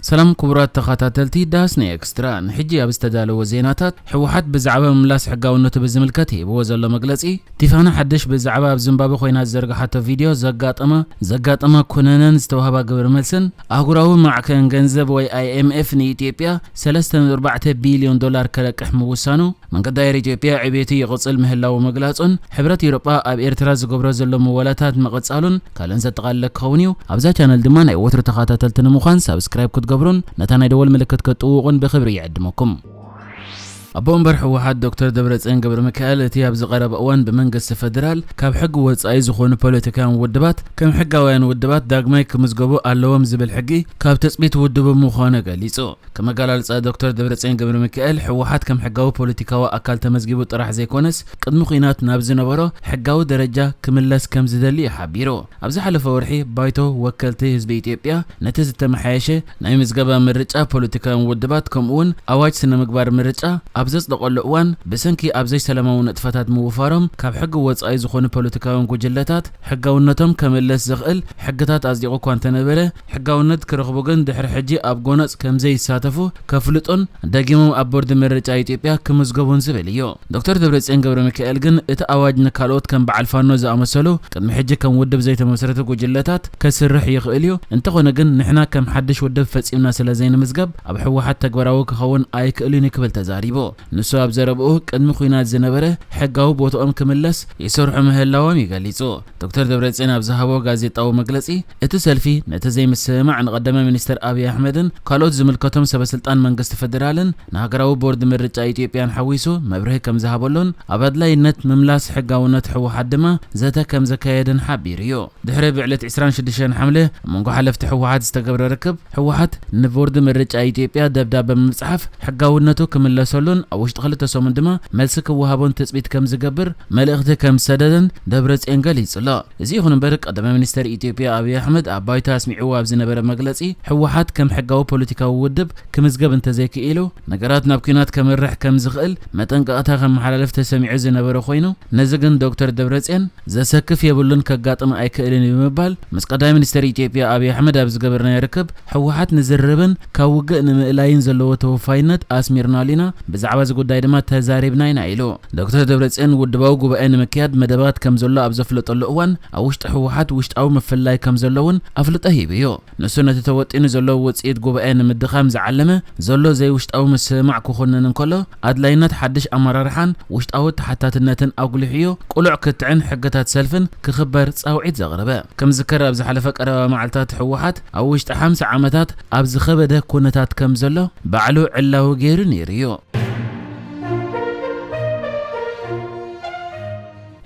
ሰላም ክቡራት ተኸታተልቲ ዳስና ኤክስትራ፣ ንሕጂ ኣብ ዝተዳለወ ዜናታት፣ ህወሓት ብዛዕባ ምምላስ ሕጋውነቱ ብዝምልከት ሂብዎ ዘሎ መግለጺ፣ ቲፋና ሓድሽ ብዛዕባ ኣብ ዚምባብወ ኮይና ዝዘርግሓቶ ቪድዮ ዘጋጠማ፣ ዘጋጠማ ኩነነን ዝተዋህባ ግብረ መልስን፣ ኣህጉራዊ ማዕከን ገንዘብ ወይ ኣይ ኤም ኤፍ ንኢትዮጵያ ሰለስተ ነጥቢ ኣርባዕተ ቢልዮን ዶላር ከለቅሕ ምውሳኑ፣ መንገዲ ኣየር ኢትዮጵያ ዕቤቱ ይቕጽል ምህላዉ ምግላጹን፣ ሕብረት ኤውሮጳ ኣብ ኤርትራ ዝገብሮ ዘሎ ምወላታት ምቕጻሉን ካልእን ዘጠቓለለ ክኸውን እዩ። ኣብዛ ቻነል ድማ ናይ ወትሩ ተኸታተልቲ ንምዃን ሳብስክራይብ ክትገብሩን ነታ ናይ ደወል ምልክት ክትጥውቑን ብኽብሪ ይዕድመኩም። ኣቦ ወንበር ህወሓት ዶክተር ደብረጽዮን ገብረ ሚካኤል፣ እቲ ኣብዚ ቀረባ እዋን ብመንግስቲ ፈደራል ካብ ሕጊ ወጻኢ ዝኾኑ ፖለቲካውያን ውድባት ከም ሕጋውያን ውድባት ዳግማይ ክምዝገቡ ኣለዎም ዝብል ሕጊ ካብ ትጽቢት ውድቡ ምዃኑ ገሊጹ። ከም ኣገላልጻ ዶክተር ደብረጽዮን ገብረ ሚካኤል፣ ህወሓት ከም ሕጋዊ ፖለቲካዊ ኣካል ተመዝጊቡ ጥራሕ ዘይኮነስ፣ ቅድሚ ኲናት ናብ ዝነበሮ ሕጋዊ ደረጃ ክምለስ ከም ዝደሊ እዩ ሓቢሩ። ኣብ ዝሓለፈ ወርሒ፣ ባይቶ ወከልቲ ህዝቢ ኢትዮጵያ ነቲ ዝተመሓየሸ ናይ ምዝገባ ምርጫ ፖለቲካውያን ውድባት ከምኡውን ኣዋጅ ስነ ምግባር ምርጫ ኣብ ዘጽደቐሉ እዋን፣ ብሰንኪ ኣብ ዘይሰላማዊ ንጥፈታት ምውፋሮም ካብ ሕጊ ወጻኢ ዝኾኑ ፖለቲካውያን ጉጅለታት ሕጋውነቶም ከምለስ ዘኽእል ሕግታት ኣጽዲቑ እኳ እንተነበረ፣ ሕጋውነት ክረኽቡ ግን ድሕሪ ሕጂ ኣብ ጎነጽ ከም ዘይሳተፉ ከፍልጡን ደጊሞም ኣብ ቦርድ ምርጫ ኢትዮጵያ ክምዝገቡን ዝብል እዩ። ዶክተር ደብረጽዮን ገብረ ሚካኤል ግን እቲ ኣዋጅ ንካልኦት ከም በዓል ፋኖ ዝኣመሰሉ ቅድሚ ሕጂ ከም ውድብ ዘይተመስረቱ ጉጅለታት ከስርሕ ይኽእል እዩ። እንተኾነ ግን ንሕና ከም ሓድሽ ውድብ ፈጺምና ስለ ዘይንምዝገብ ኣብ ህወሓት ተግባራዊ ክኸውን ኣይክእልን እዩ ክብል ተዛሪቡ። ንሱ ኣብ ዘረብኡ ቅድሚ ኲናት ዝነበረ ሕጋዊ ቦትኦም ክምለስ ይሰርሑ ምህላዎም እዩ ገሊጹ። ዶክተር ደብረጽዮን ኣብ ዝሃቦ ጋዜጣዊ መግለጺ፣ እቲ ሰልፊ ነቲ ዘይምስምማዕ ንቀዳማይ ሚኒስተር ኣብይ ኣሕመድን ካልኦት ዝምልከቶም ሰበስልጣን መንግስቲ ፈደራልን ንሃገራዊ ቦርድ ምርጫ ኢትዮጵያን ሓዊሱ መብርሂ ከም ዝሃበሉን ኣብ ኣድላይነት ምምላስ ሕጋውነት ህወሓት ድማ ዘተ ከም ዘካየደን ሓቢሩ እዩ። ድሕሪ ብዕለት ዕስራን ሽዱሽተን ሓምለ ኣብ መንጎ ሓለፍቲ ህወሓት ዝተገብረ ርክብ፣ ህወሓት ንቦርድ ምርጫ ኢትዮጵያ ደብዳበ ብምጽሓፍ ሕጋውነቱ ክምለሰሉን ኣብ ውሽጢ ክልተ ሰሙን ድማ መልሲ ክወሃቦን ትጽቢት ከም ዝገብር መልእኽቲ ከም ዝሰደደን ደብረጽዮን ገሊጹ ኣሎ። እዚ ይኹን እምበር፣ ቀዳማይ ሚኒስተር ኢትዮጵያ ኣብይ ኣሕመድ ኣብ ባይቶ ኣስሚዕዎ ኣብ ዝነበረ መግለጺ፣ ህወሓት ከም ሕጋዊ ፖለቲካዊ ውድብ ክምዝገብ እንተዘይክኢሉ፣ ነገራት ናብ ኲናት ከምርሕ ከም ዝኽእል መጠንቀቕታ ከመሓላልፍ ተሰሚዑ ዝነበረ ኮይኑ፣ ነዚ ግን ዶክተር ደብረጽዮን ዘሰክፍ የብሉን፣ ከጋጥም ኣይክእልን እዩ ብምባል፣ ምስ ቀዳማይ ሚኒስተር ኢትዮጵያ ኣብይ ኣሕመድ ኣብ ዝገበርናዮ ርክብ፣ ህወሓት ንዝርርብን ካብ ውግእ ንምእላይን ዘለዎ ተወፋይነት ኣስሚርናሉ ኢና፣ ብዛዕባ እዚ ጉዳይ ድማ ተዛሪብና ኢና ኢሉ። ዶክተር ደብረጽዮን ውድባዊ ጉባኤ ንምክያድ መደባት ከም ዘሎ ኣብ ዘፍለጠሉ እዋን፣ ኣብ ውሽጢ ህወሓት ውሽጣዊ ምፍልላይ ከም ዘሎ እውን ኣፍልጦ ሂቡ እዩ። ንሱ ነቲ ተወጢኑ ዘሎ ውጽኢት ጉባኤ ንምድኻም ዝዓለመ ዘሎ ዘይውሽጣዊ ምስምማዕ ክኹንን እንከሎ፣ ኣድላይነት ሓድሽ ኣመራርሓን ውሽጣዊ ተሓታትነትን ኣጉሊሑ እዩ። ቅሉዕ ክትዕን ሕግታት ሰልፍን ክኽበር ጻውዒት ዘቕረበ። ከም ዝዝከር፣ ኣብ ዝሓለፈ ቀረባ መዓልታት ህወሓት ኣብ ውሽጢ ሓምሳ ዓመታት ኣብ ዝኸበደ ኩነታት ከም ዘሎ ባዕሉ ዕላዊ ገይሩ ነይሩ እዩ።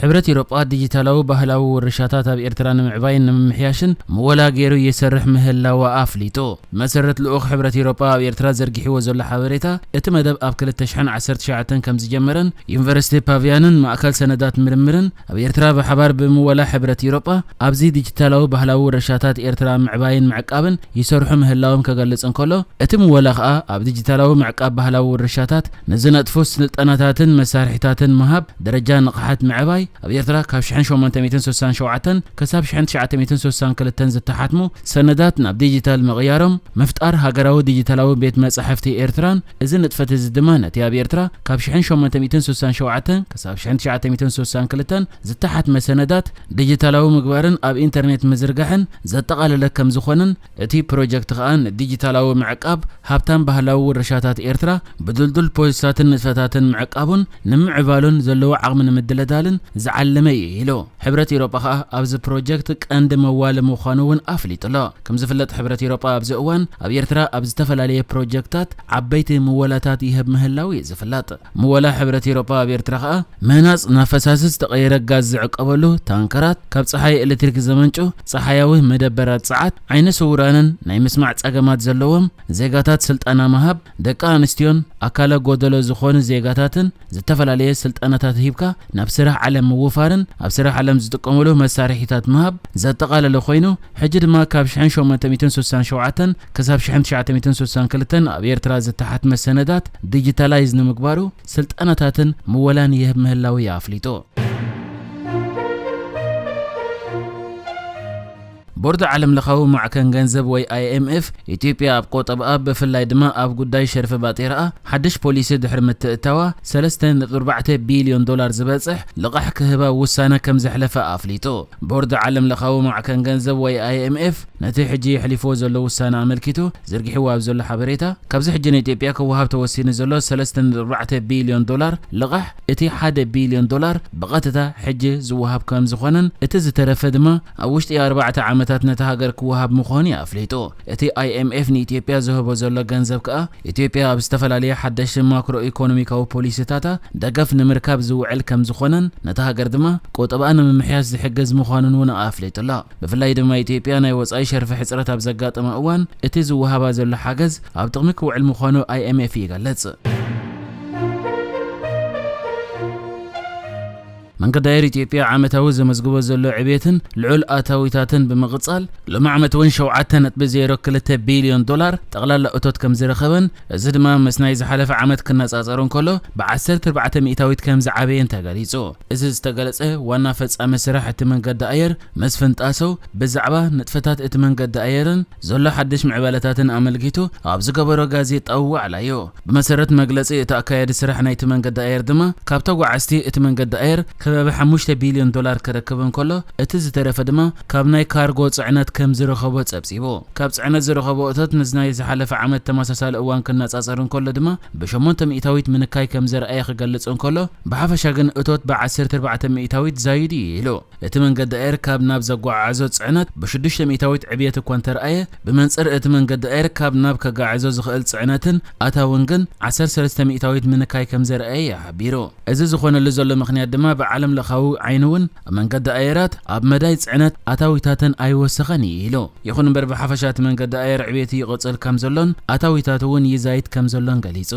ሕብረት ኤውሮጳ ዲጂታላዊ ባህላዊ ውርሻታት ኣብ ኤርትራ ንምዕባይን ንምምሕያሽን ምወላ ገይሩ ይሰርሕ ምህላዋ ኣፍሊጡ። ብመሰረት ልኡኽ ሕብረት ኤውሮጳ ኣብ ኤርትራ ዘርጊሕዎ ዘሎ ሓበሬታ፣ እቲ መደብ ኣብ ክልተ ሽሕን ዓሰርተ ትሽዓተን ከም ዝጀመረን ዩኒቨርሲቲ ፓቪያንን ማእከል ሰነዳት ምርምርን ኣብ ኤርትራ ብሓባር ብምወላ ሕብረት ኤውሮጳ ኣብዚ ዲጂታላዊ ባህላዊ ውርሻታት ኤርትራ ምዕባይን ምዕቃብን ይሰርሑ ምህላዎም ከገልጽ እንከሎ፣ እቲ ምወላ ከኣ ኣብ ዲጂታላዊ ምዕቃብ ባህላዊ ውርሻታት ንዝነጥፉ ስልጠናታትን መሳርሒታትን ምሃብ፣ ደረጃ ንቕሓት ምዕባይ፣ ኣብ ኤርትራ ካብ ሽሕን ሸሞንተ ሚእትን ስሳን ሸውዓተን ክሳብ ሽሕን ትሽዓተ ሚእትን ስሳን ክልተን ዝተሓትሙ ሰነዳት ናብ ዲጂታል ምቕያሮም፣ ምፍጣር ሃገራዊ ዲጂታላዊ ቤት መጻሕፍቲ ኤርትራን፣ እዚ ንጥፈት እዚ ድማ ነቲ ኣብ ኤርትራ ካብ ሽሕን ሸሞንተ ሚእትን ስሳን ሸውዓተን ክሳብ ሽሕን ትሽዓተ ሚእትን ስሳን ክልተን ዝተሓትመ ሰነዳት ዲጂታላዊ ምግባርን ኣብ ኢንተርኔት ምዝርጋሕን ዘጠቓለለ ከም ዝኾነን፣ እቲ ፕሮጀክት ከኣ ንዲጂታላዊ ምዕቃብ ሃብታም ባህላዊ ውርሻታት ኤርትራ ብድልዱል ፖሊስታትን ንጥፈታትን ምዕቃቡን ንምዕባሉን ዘለዎ ዓቕሚ ንምድልዳልን ዝዓለመ እዩ ኢሉ። ሕብረት ኤውሮጳ ከኣ ኣብዚ ፕሮጀክት ቀንዲ መዋሊ ምዃኑ እውን ኣፍሊጡ ኣሎ። ከም ዝፍለጥ፣ ሕብረት ኤውሮጳ ኣብዚ እዋን ኣብ ኤርትራ ኣብ ዝተፈላለየ ፕሮጀክታት ዓበይቲ ምወላታት ይህብ ምህላው እዩ ዝፍለጥ። ምወላ ሕብረት ኤውሮጳ ኣብ ኤርትራ ከኣ ምህናጽ ናብ ፈሳሲ ዝተቐየረ ጋዝ ዝዕቀበሉ ታንከራት፣ ካብ ጸሓይ ኤሌክትሪክ ዝመንጩ ጸሓያዊ መደበራት ጸዓት፣ ዓይነ ስውራንን ናይ ምስማዕ ጸገማት ዘለዎም ዜጋታት ስልጠና ምሃብ፣ ደቂ ኣንስትዮን ኣካለ ጎደሎ ዝኾኑ ዜጋታትን ዝተፈላለየ ስልጠናታት ሂብካ ናብ ስራሕ ዓለም ምውፋርን ኣብ ስራሕ ዓለም ዝጥቀሙሉ መሳርሒታት ምሃብ ዘጠቓለለ ኮይኑ፣ ሕጂ ድማ ካብ ሽሕን ሸሞንተ ሚእትን ስሳን ሸውዓተን ክሳብ ሽሕን ትሽዓተ ሚእትን ስሳን ክልተን ኣብ ኤርትራ ዝተሓትመ ሰነዳት ዲጂታላይዝ ንምግባሩ ስልጠናታትን ምወላን ይህብ ምህላው እዩ ኣፍሊጡ። ቦርድ ዓለም ለኻዊ ማዕከን ገንዘብ ወይ ኣይ ኤም ኤፍ፣ ኢትዮጵያ ኣብ ቆጠብኣ ብፍላይ ድማ ኣብ ጉዳይ ሸርፊ ባጤራኣ ሓድሽ ፖሊሲ ድሕሪ ምትእታዋ፣ ሰለስተ ነጥቢ ኣርባዕተ ቢልዮን ዶላር ዝበጽሕ ልቓሕ ክህባ ውሳነ ከም ዘሕለፈ ኣፍሊጡ። ቦርድ ዓለም ለኻዊ ማዕከን ገንዘብ ወይ ኣይ ኤም ኤፍ ነቲ ሕጂ የሕሊፍዎ ዘሎ ውሳነ ኣመልኪቱ ዘርጊሕዎ ኣብ ዘሎ ሓበሬታ፣ ካብዚ ሕጂ ንኢትዮጵያ ክወሃብ ተወሲኑ ዘሎ ሰለስተ ነጥቢ ኣርባዕተ ቢልዮን ዶላር ልቓሕ፣ እቲ ሓደ ቢልዮን ዶላር ብቐጥታ ሕጂ ዝወሃብ ከም ዝኾነን፣ እቲ ዝተረፈ ድማ ኣብ ውሽጢ ኣርባዕተ ዓመታት ነታ ሃገር ክወሃብ ምዃኑ እዩ ኣፍሊጡ። እቲ ኣይ ኤም ኤፍ ንኢትዮጵያ ዝህቦ ዘሎ ገንዘብ ከኣ፣ ኢትዮጵያ ኣብ ዝተፈላለየ ሓደሽቲ ማክሮ ኢኮኖሚካዊ ፖሊሲታታ ደገፍ ንምርካብ ዝውዕል ከም ዝኾነን፣ ነታ ሃገር ድማ ቆጠብኣ ንምምሕያሽ ዝሕግዝ ምዃኑን እውን ኣፍሊጡ ኣሎ። ብፍላይ ድማ ኢትዮጵያ ናይ ወጻኢ ሸርፊ ሕጽረት ኣብ ዘጋጠማ እዋን፣ እቲ ዝወሃባ ዘሎ ሓገዝ ኣብ ጥቕሚ ክውዕል ምዃኑ ኣይ ኤም ኤፍ ይገልጽ። መንገዲ ኣየር ኢትዮጵያ ዓመታዊ ዘመዝግቦ ዘሎ ዕብየትን ልዑል ኣታዊታትን ብምቕጻል፣ ሎሚ ዓመት እውን ሸውዓተ ነጥቢ ዜሮ ክልተ ቢልዮን ዶላር ጠቕላላ እቶት ከም ዝረኸበን፣ እዚ ድማ ምስ ናይ ዝሓለፈ ዓመት ክነጻጸር እንከሎ ብ ዓሰርተ ኣርባዕተ ሚእታዊት ከም ዝዓበየን ተገሊጹ። እዚ ዝተገለጸ ዋና ፈጻሚ ስራሕ እቲ መንገዲ ኣየር መስፍን ጣሰው ብዛዕባ ንጥፈታት እቲ መንገዲ ኣየርን ዘሎ ሓድሽ ምዕባለታትን ኣመልኪቱ ኣብ ዝገበሮ ጋዜጣዊ ዋዕላ እዩ። ብመሰረት መግለጺ እቲ ኣካያዲ ስራሕ ናይቲ መንገዲ ኣየር ድማ፣ ካብ ተጓዓዝቲ እቲ መንገዲ ኣየር ከባቢ ሓሙሽተ ቢልዮን ዶላር ክረክብ እንከሎ፣ እቲ ዝተረፈ ድማ ካብ ናይ ካርጎ ጽዕነት ከም ዝረኸቦ ጸብጺቡ። ካብ ጽዕነት ዝረኸቦ እቶት ምስ ናይ ዝሓለፈ ዓመት ተመሳሳሊ እዋን ክነጻጸር እንከሎ ድማ፣ ብሸሞንተ ሚእታዊት ምንካይ ከም ዘርኣየ ክገልጽ እንከሎ፣ ብሓፈሻ ግን እቶት ብ ዓሰርተ ኣርባዕተ ሚእታዊት ዛይዱ እዩ ኢሉ። እቲ መንገዲ ኣየር ካብ ናብ ዘጓዓዕዞ ጽዕነት ብሽዱሽተ ሚእታዊት ዕብየት እኳ እንተርኣየ፣ ብመንጽር እቲ መንገዲ ኣየር ካብ ናብ ከጋዕዞ ዝኽእል ጽዕነትን ኣታውን ግን ዓሰርተ ሰለስተ ሚእታዊት ምንካይ ከም ዘርኣየ እዩ ሓቢሩ። እዚ ዝኾነሉ ዘሎ ምኽንያት ድማ ብዓለም ለኻዊ ዓይኒ እውን መንገዲ ኣየራት ኣብ መዳይ ጽዕነት ኣታዊታተን ኣይወሰኸን እዩ ኢሉ። ይኹን እምበር ብሓፈሻ እቲ መንገዲ ኣየር ዕብየቱ ይቕጽል ከም ዘሎን ኣታዊታቱ እውን ይዛይድ ከም ዘሎን ገሊጹ።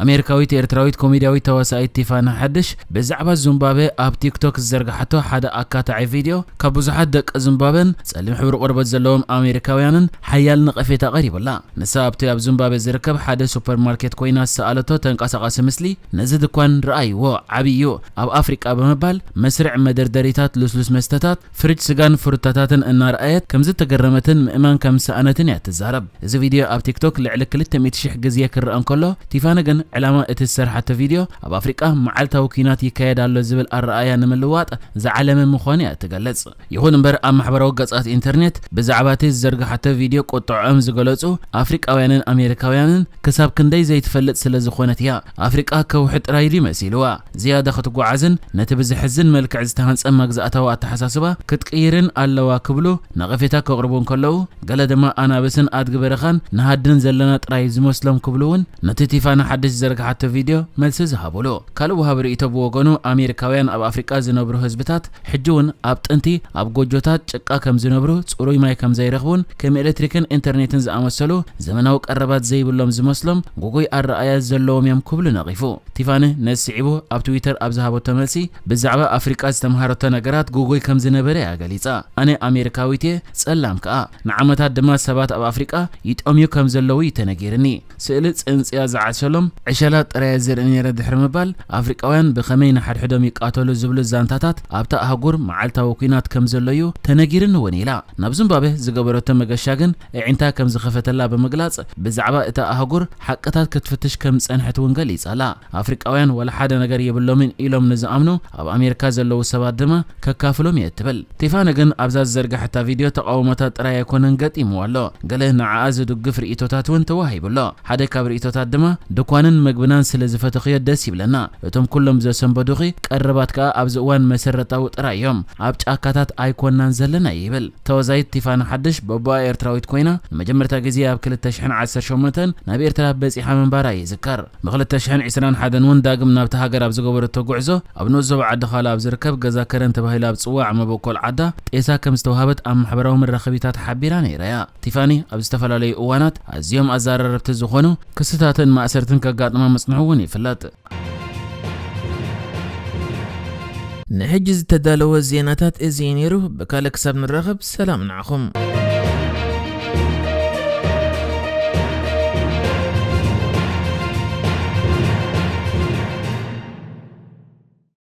ኣሜሪካዊት ኤርትራዊት ኮሜድያዊት ተዋሳኢት ቲፋኒ ሓድሽ ብዛዕባ ዙምባቤ ኣብ ቲክቶክ ዝዘርግሓቶ ሓደ ኣካታዒ ቪድዮ፣ ካብ ብዙሓት ደቂ ዙምባበን ጸሊም ሕብሪ ቆርበት ዘለዎም ኣሜሪካውያንን ሓያል ነቐፌታ ቀሪቡላ። ንሳ ኣብቲ ኣብ ዙምባቤ ዝርከብ ሓደ ሱፐርማርኬት ኮይና ዝሰኣለቶ ተንቀሳቓሲ ምስሊ፣ ነዚ ድኳን ረኣይዎ፣ ዓብዪ እዩ፣ ኣብ ኣፍሪቃ ብምባል መስርዕ መደርደሪታት ልስሉስ መስተታት፣ ፍርጅ ስጋን ፍሩታታትን እናረኣየት ከም ዝተገረመትን ምእማን ከም ዝሰኣነትን እያ ትዛረብ። እዚ ቪድዮ ኣብ ቲክቶክ ልዕሊ ክልተ ሚእቲ ሺሕ ግዜ ክረአ እንከሎ፣ ቲፋኒ ግን ዕላማ እቲ ዝሰርሓቶ ቪድዮ ኣብ ኣፍሪቃ መዓልታዊ ኲናት ይካየድ ኣሎ ዝብል ኣረኣእያ ንምልዋጥ ዝዓለመ ምዃኑ እያ ትገልጽ። ይኹን እምበር ኣብ ማሕበራዊ ገጻት ኢንተርኔት ብዛዕባ እቲ ዝዘርግሓቶ ቪድዮ ቁጥዐኦም ዝገለጹ ኣፍሪቃውያንን ኣሜሪካውያንን ክሳብ ክንደይ ዘይትፈልጥ ስለ ዝኾነት እያ ኣፍሪቃ ከውሒ ጥራይ ድዩ መሲልዋ። ዝያዳ ክትጓዓዝን ነቲ ብዘሕዝን መልክዕ ዝተሃንጸ መግዛእታዊ ኣተሓሳስባ ክትቅይርን ኣለዋ ክብሉ ነቐፌታ ከቕርቡ እንከለዉ፣ ገለ ድማ ኣናብስን ኣድጊ በረኻን ንሃድን ዘለና ጥራይ ዝመስሎም ክብሉ እውን ነቲ ቲፋኒ ሓድሽ ዝዘርግሓቶ ቪድዮ መልሲ ዝሃቡሉ። ካልእ ወሃቢ ርእይቶ ብወገኑ፣ ኣሜሪካውያን ኣብ ኣፍሪቃ ዝነብሩ ህዝብታት ሕጂ እውን ኣብ ጥንቲ ኣብ ጎጆታት ጭቃ ከም ዝነብሩ፣ ጽሩይ ማይ ከም ዘይረኽቡን ከም ኤሌክትሪክን ኢንተርኔትን ዝኣመሰሉ ዘመናዊ ቀረባት ዘይብሎም ዝመስሎም ጉጉይ ኣረኣእያ ዘለዎም እዮም ክብሉ ነቒፉ። ቲፋኒ ነዚ ስዒቡ ኣብ ትዊተር ኣብ ዝሃበቶ መልሲ፣ ብዛዕባ ኣፍሪቃ ዝተምሃረቶ ነገራት ጉጉይ ከም ዝነበረ እያ ገሊጻ። ኣነ ኣሜሪካዊት እየ፣ ጸላም ከኣ። ንዓመታት ድማ ሰባት ኣብ ኣፍሪቃ ይጠምዩ ከም ዘለዉ እዩ ተነጊርኒ። ስእሊ ጽንጽያ ዝዓሰሎም ዕሸላት ጥራይ እየ ዝርኢ ነይረ ድሕሪ ምባል፣ ኣፍሪቃውያን ብኸመይ ንሓድሕዶም ይቃተሉ ዝብሉ ዛንታታት ኣብታ ኣህጉር መዓልታዊ ኲናት ከም ዘሎ እዩ ተነጊርኒ እውን ኢላ። ናብ ዙምባቤ ዝገበረቶ መገሻ ግን ኣዒንታ ከም ዝኸፈተላ ብምግላጽ፣ ብዛዕባ እታ ኣህጉር ሓቅታት ክትፍትሽ ከም ዝጸንሐት እውን ገሊጻ ኣላ። ኣፍሪቃውያን ዋላ ሓደ ነገር የብሎምን ኢሎም ንዝኣምኑ ኣብ ኣሜሪካ ዘለዉ ሰባት ድማ ከካፍሎም እየ ትብል። ቲፋኒ ግን ኣብዛ ዝዘርግሐታ ቪድዮ ተቓውሞታት ጥራይ ኣይኮነን ገጢምዋ ኣሎ። ገለ ንዓኣ ዝድግፍ ርእይቶታት እውን ተዋሂቡ ኣሎ። ሓደ ካብ ርእይቶታት ድማ ድኳንን መግብናን ስለ ዝፈተኽዮ ደስ ይብለና። እቶም ኩሎም ዘሰንበዱኺ ቀረባት ከኣ ኣብዚ እዋን መሰረታዊ ጥራይ እዮም። ኣብ ጫካታት ኣይኮናን ዘለና ይብል። ተዋዛይት ቲፋኒ ሓድሽ በቦኣ ኤርትራዊት ኮይና ንመጀመርታ ግዜ ኣብ ክልተ ሽሕን ዓሰርተ ሸሞንተን ናብ ኤርትራ በጺሓ ምንባራ ይዝከር። ብ ክልተ ሽሕን ዕስራን ሓደን እውን ዳግም ናብታ ሃገር ኣብ ዝገበረቶ ጉዕዞ ኣብ ንኡስ ዞባ ዓዲ ኻላ ኣብ ዝርከብ ገዛ ከረን ተባሂሉ ኣብ ዝጽዋዕ መበቆል ዓዳ ጤሳ ከም ዝተዋህበት ኣብ ማሕበራዊ መራኸቢታት ሓቢራ ነይራ እያ። ቲፋኒ ኣብ ዝተፈላለዩ እዋናት ኣዝዮም ኣዘራረብቲ ዝኾኑ ክስታትን ማእሰርትን ከጋጥማ ምጽንሑ እውን ይፍለጥ። ንሕጂ ዝተዳለወ ዜናታት እዚ እዩ ነይሩ። ብካልእ ክሳብ ንራኸብ ሰላም ንዓኹም።